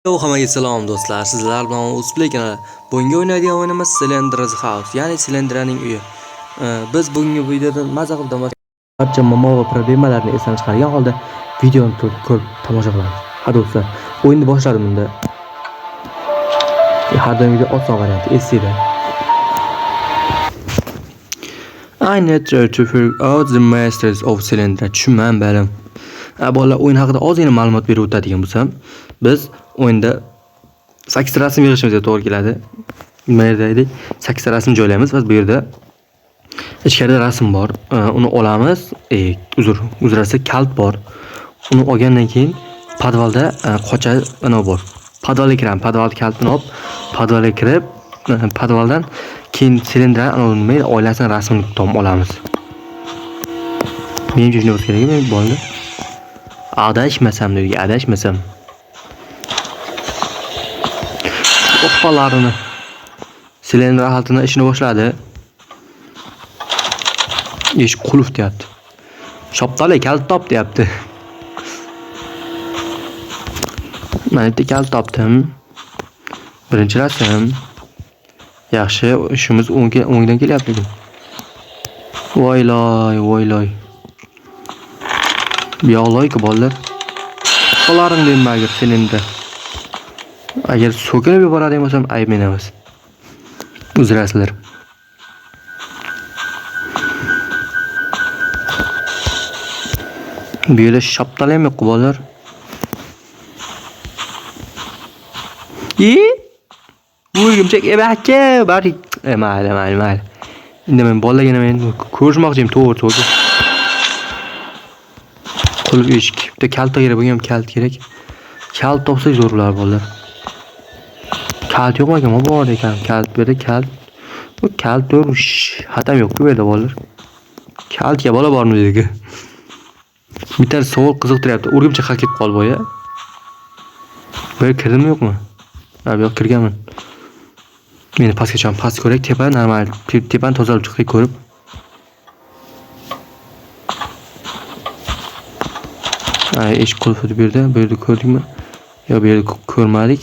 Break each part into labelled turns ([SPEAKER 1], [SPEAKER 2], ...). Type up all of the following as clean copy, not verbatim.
[SPEAKER 1] Hammaga salom do'stlar, sizlar bilan O'zplay kanali. Bugungi o'ynaydigan o'yinimiz Slender's House, ya'ni Slenderning uyi. Biz bugungi videoda maza qilib dam barcha muammo va problemalarni esdan chiqargan holda videoni ko'rib tomosha qilamiz. Ha do'stlar, o'yinni boshladim bunda. Har doimgidek oson varianti SC'da. I need to figure out the masters of Slender. Tushunman balim. Bolalar, o'yin haqida ozgina ma'lumot berib o'tadigan bo'lsam, biz o'yinda 8 ta rasm yig'ishimizga to'g'ri keladi. Nima yerda edik? 8 ta rasm joylaymiz va bu yerda ichkarida rasm bor. Uni olamiz. Uzr, kalit bor. Uni olgandan keyin podvalda qocha ana bor. Podvalga kiramiz. Podval kalitini olib, podvalga kirib, podvaldan keyin Slender ana nima edi, oilasini rasmini tom olamiz. Menimcha shunday bo'lsa kerak, men bolalar. Adashmasam deydi, adashmasam. Oppalarini. Slender xaltini ishini boshladi. Eshik qulf deyapti. Shoptoli kalit top deyapti. Mana bitta kalit topdim. Birinchi rasm. Yaxshi, ishimiz o'ngdan kelyapti lekin. Voyloy, voyloy. Bu yoqloyki bolalar. Qolaring deyman agar Slender. Agar so'kinib yuboradigan bo'lsam, ayb men emas. Uzrasizlar. Bu yerda shaptal ham yo'q bolalar. I? O'rgimchak aka, bari mayli, mayli, mayli. Endi men bolalarga men ko'rishmoqchi edim, to'g'ri, to'g'ri. Qulf eshik. Bitta kalit kerak, bunga ham kalit kerak. Kalit topsak zo'r bo'lar bolalar. Kalit yo'q ekan, bor ekan. Kalit bu yerda kalit. Bu kalit to'g'ri, xatam yo'q-ku bu yerda bolalar. Kalitga bola bormi dedi. Bitta savol qiziqtiryapti. O'rgimchak haq ketib qoldi boya. Bu yerga kirdimmi yo'qmi? Ha, bu yoqqa kirganman. Meni pastga chiqaman, past ko'rak, tepa normal, tepani tozalab chiqdik ko'rib. Ay, eshik qulfi bu yerda, bu yerda ko'rdikmi? Yo'q, bu yerda ko'rmadik.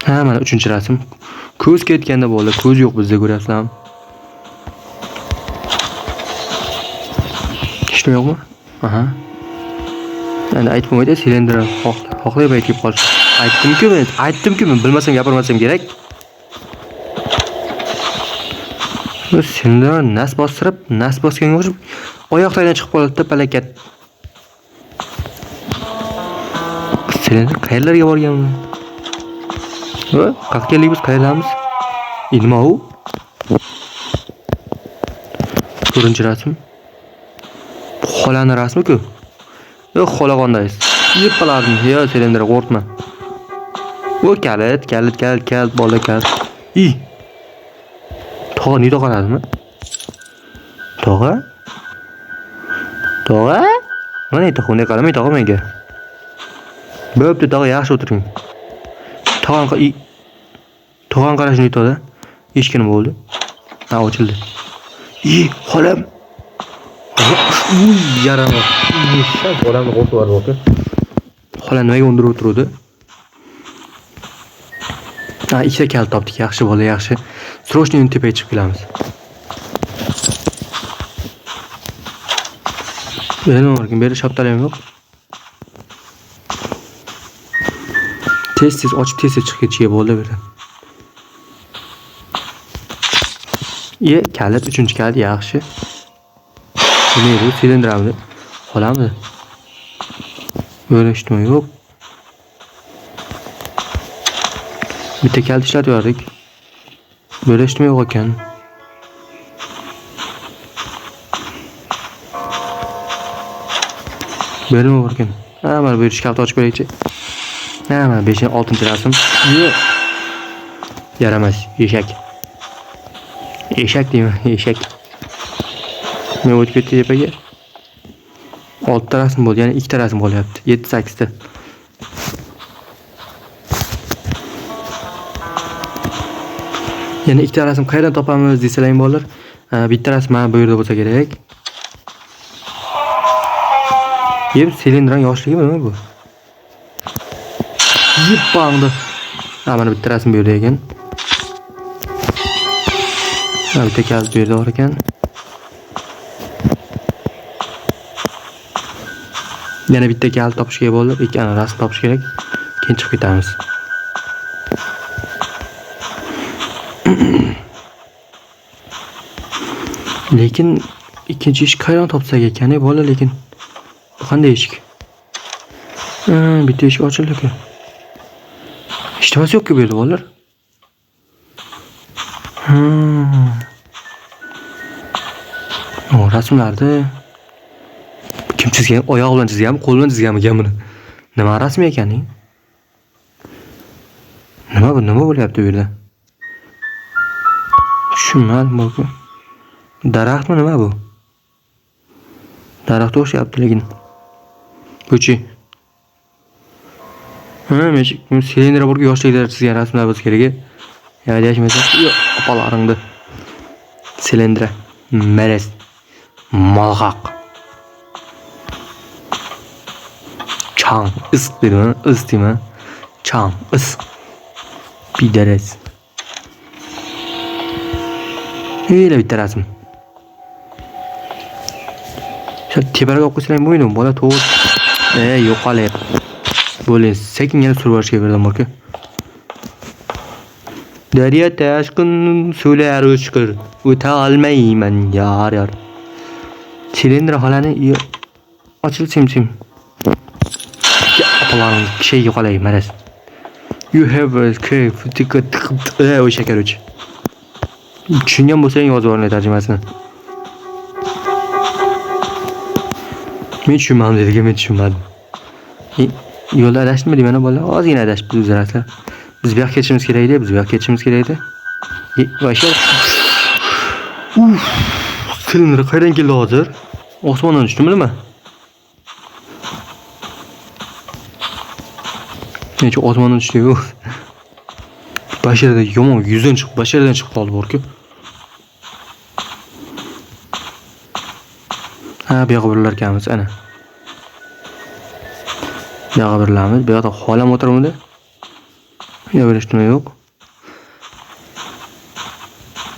[SPEAKER 1] Ha, mana 3-rasm. Ko'z ketganda bo'ldi, ko'z yo'q bizda, ko'ryapsizlarmi? Hech nima yo'qmi? Aha. Endi aytib bo'lmaydi, Slender xohlay payt kelib qolish. Aytdim-ku men, aytdim-ku men, bilmasam gapirmasam kerak. Bu Slender nas bostirib, nas bosganga o'xshab oyoq tagidan chiqib qoladi-da palakat. Slender qayerlarga borgan bu? Va, qayerga keldik biz, qayerlarmiz? Nima u? 4-rasm. Xolani rasmi-ku. Yo'q, xola qandaysiz? Yeb qolardim. Yo, Slender qo'rqma. Bu kalit, kalit, kalit, kalit, bola kalit. I. Tog'a nida qoladimi? Tog'a? Tog'a? Mana aytdi, unday qaramay tog'a menga. Bo'pti tog'a, yaxshi o'tiring. Tog'am qarashini aytadi. Eshik nima bo'ldi? Ha, ochildi. I, xolam. Uy, yaramas. Eshak xolamni qo'rqitib yubordi. Xola nimaga o'ndirib o'tiruvdi? Ha, ikkita kalit topdik. Yaxshi bola, yaxshi. Srochniy uni tepaga chiqib kelamiz. Bu yerda nima bor ekan? Bu yerda shaptal ham yo'q. Tez-tez ochib, tez-tez chiqib ketishiga bo'ldi bu yerdan. Ye, kalit, 3-kalit, yaxshi. Nima edi bu? Silindrami? Xolamidi? Bu yerda hech nima yo'q. Bitta kalit ishlatib yubordik. Bu yerda hech nima yo'q ekan. Bu yerda nima bor ekan? Ha, mana bu yerda shkafni ochib ko'raylikchi. Ha, mana 5-6-rasm. Ye. Yaramas, eshak. Eshak deyman, eshak. Men o'tib ketdi tepaga. 6 ta rasm bo'ldi, ya'ni 2 ta rasm qolyapti. 7-8 ta. Yana 2 ta rasm qayerdan topamiz desalaring bolalar. Ha, bitta rasm mana bu yerda bo'lsa kerak. Yeb, Slenderning yoshligimi nima bu? Yippangdi. Ha, mana bitta rasm bu yerda ekan. Ha, bitta kalit bu yerda bor ekan. Yana bitta kalit topish kerak bo'ldi. Ikki ana rasm topish kerak. Keyin chiqib ketamiz. Lekin ikkinchi eshik qayerdan topsak ekan, bola, lekin bu qanday eshik? Ha, bitta eshik ochildi-ku. Hech nimasi yo'q-ku bu yerda, bolalar. O, rasmlarni kim chizgan? Oyoq bilan chizganmi, qo'l bilan chizganmi ekan buni? Nima rasmi ekan? Nima bu? Nima bo'lyapti bu yerda? Tushunmadim bu. Daraxtmi nima bu? Daraxtga o'xshayapti lekin. Buchi. Ha, men Slendra borku yoshlikda chizgan rasmlar bo'lsa kerak. Ya, adashmasam, yo'q, opalaringni. Slendra, maraz, malg'aq. Chang, is dedim, is deyman. Chang, is. Pidaras. Heyla bitta rasm. Sal teparoq olib qo'ysang bo'lmaydi, bola to'g'ri. Yo'qolyapti. Bo'ldi, sekingina surib yuborishga berdim borku. Daryo toshqin suvlar o'chqir, o'ta olmayman yor yor. Slendra xolani uyi ochil sim-sim. Opalarim kishiga yo'qolay maraz. You have a cave ticket o'sha короче. Tushungan bo'lsang yozib yuboring tarjimasini. Men tushunmadim dediga, men tushunmadim. Yo'lda adashdimmi deyman bolalar? Ozgina adashibmiz uzrasizlar. Biz bu yoqqa ketishimiz kerak edi, biz bu yoqqa ketishimiz kerak edi. Vashar. Uf, Slendra qayerdan keldi hozir? Osmondan tushdimi nima? Necha osmondan tushdi-yu. Basharada yomon yuzdan chiqib, basharadan chiqib qoldi borku. Ha, bu yoqqa burilar ekanmiz, ana. Bu yoqqa burilamiz. Bu yoqda xolam o'tiribdi. Yo'q, hech nima yo'q.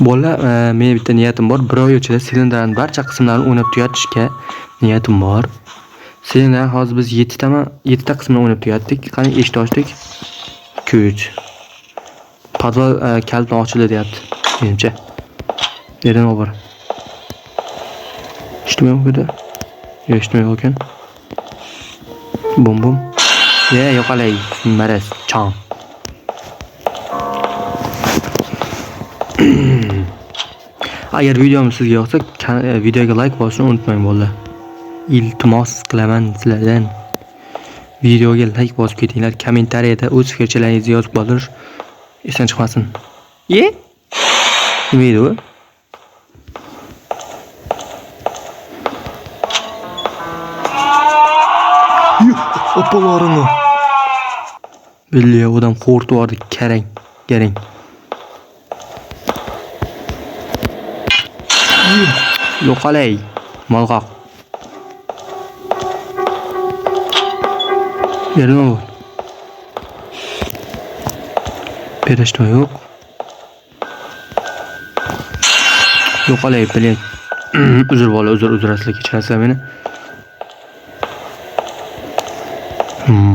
[SPEAKER 1] Bolalar, meni bitta niyatim bor. Bir oy ichida Slendraning barcha qismlarini o'ynab tugatishga niyatim bor. Slendra hozir biz 7 ta qismini o'ynab tugatdik. Qani eshikni ochdik. Kuch. Podval kalitni ochildi deyapti, menimcha. Bu yerda nima bor? Hech nima yo'q bu yerda. Yo'q, hech nima yo'q ekan. Bum bum. Ye, yo'qolay, maraz, chong. Agar videom sizga yoqsa, videoga like bosishni unutmang bolalar. Iltimos qilaman sizlardan. Videoga like bosib ketinglar, kommentariyada o'z fikrlaringizni yozib qoldirish esdan chiqmasin. Ye? Nima edi u? Yo'q, opalaringni. Billahi odam qo'rqitib yubordi, karang, garang. Yo'qolay, malg'oq. Yerda nima bor? Berishda yo'q. Yo'qolay, biling. Uzr bola, uzr, uzr, asli kechirasizlar meni.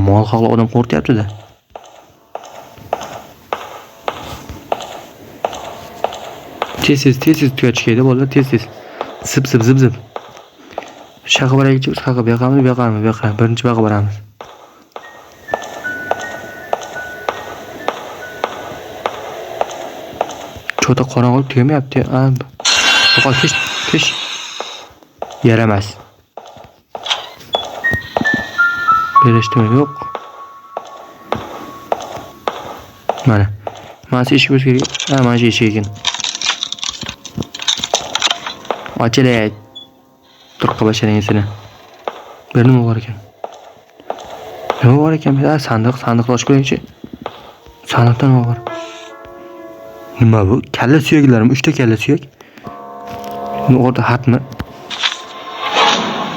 [SPEAKER 1] Mol haqli odam qo'rqyapti-da. Tez-tez, tez-tez tugatish kerak bolalar, tez-tez. Zip, zip, zip, zip. Shaqa boraylikchi, biz qayoqqa, bu yoqqami, bu yoqqami, bu yoqqa. Birinchi bu yoqqa boramiz. Cho'ta qorong'ulik tugamayapti. A, yo'qol, kesh, kesh. Yaramas. Berishdimi? Yo'q. Mana. Mana shu eshik bo'lsa kerak. Ha, mana shu eshik ekan. Ochilay. Turqqa basharing seni. Bir nima bor ekan? Nima bor ekan? Ha, sandiq, sandiqni ochib ko'ringchi. Sandiqda nima bor? Nima bu? Kalla suyaklarmi? 3 ta kalla suyak. Buni o'rta xatmi?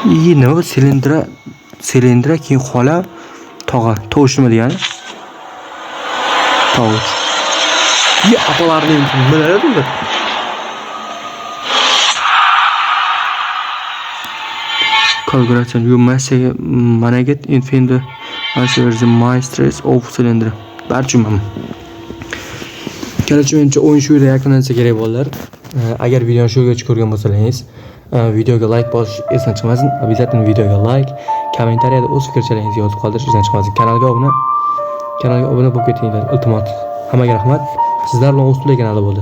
[SPEAKER 1] Nima bu? Silindra, silindra, keyin xola, tog'a. Tovush nima degani? Tovush. Ya apalarning nimalar bo'ldi? Calculation you must manage in find the answer the mistress of cylinder. Barcha tushunmadim. Короче, menimcha o'yin shu yerda yakunlansa kerak, bolalar. Agar videoni shu yergacha ko'rgan bo'lsangiz, videoga like bosish esdan chiqmasin. Обязательно videoga like, kommentariyada o'z fikrlaringizni yozib qoldirish esdan chiqmasin. Kanalga obuna bo'lib ketinglar, iltimos. Hammaga rahmat. Sizlar bilan O'zplay kanali bo'ldi.